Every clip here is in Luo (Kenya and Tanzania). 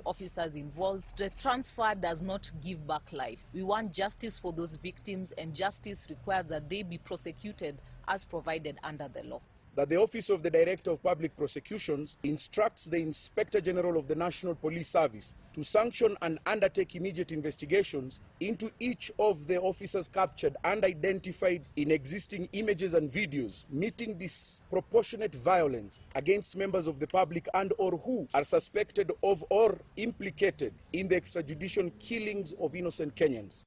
Officers involved. The transfer does not give back life. We want justice for those victims, and justice requires that they be prosecuted as provided under the law. That the Office of the Director of Public Prosecutions instructs the Inspector General of the National Police Service to sanction and undertake immediate investigations into each of the officers captured and identified in existing images and videos meeting disproportionate violence against members of the public and or who are suspected of or implicated in the extrajudicial killings of innocent Kenyans.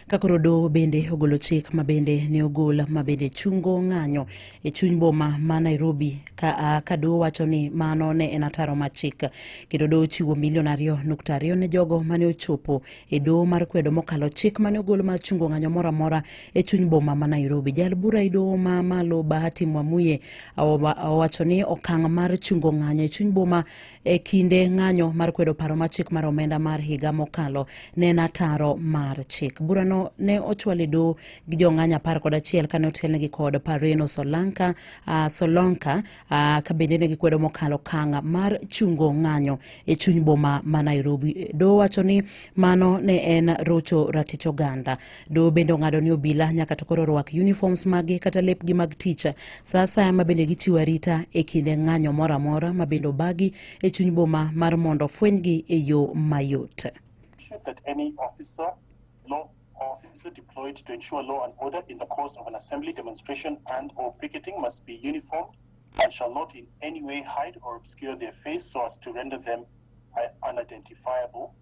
Ka koro doho bende ogolo chik ma bende ne ogol ma bende chungo ng'anyo e chuny boma ma Nairobi ka doho wacho ni mano ne en ataro mar chik kendo doho chiwo milion 2.2 ne jogo mane ochopo e doho mar kwedo mokalo chik mane ogol mar chungo ng'anyo moro amora e chuny boma ma Nairobi. Jal bura e doho ma malo Bahati Mwamuye owacho ni okang' mar chungo ng'anyo e chuny boma e kinde ng'anyo mar kwedo paro mar chik mar omenda mar higa mokalo ne en ataro mar chik. Burano ne ochwal e doho gi jong'anyo 11 kane otelnegi kod Pareno Solonka, ka bende ne gikwedo mokalo okang' mar chungo ng'anyo e chuny boma ma Nairobi. Doho wacho ni mano ne en rocho ratich oganda. Doho bende ong'ado ni obila nyaka to koro rwak uniforms maggi kata lepgi mag tich sa asaya ma bende gichiwo arita e kinde ng'anyo moro amora ma bende obagi e chuny boma mar mondo fwenygi e yo mayot. That any officer, law officer deployed to ensure law and order in the course of an assembly, demonstration and or picketing must be uniformed and shall not in any way hide or obscure their face so as to render them unidentifiable.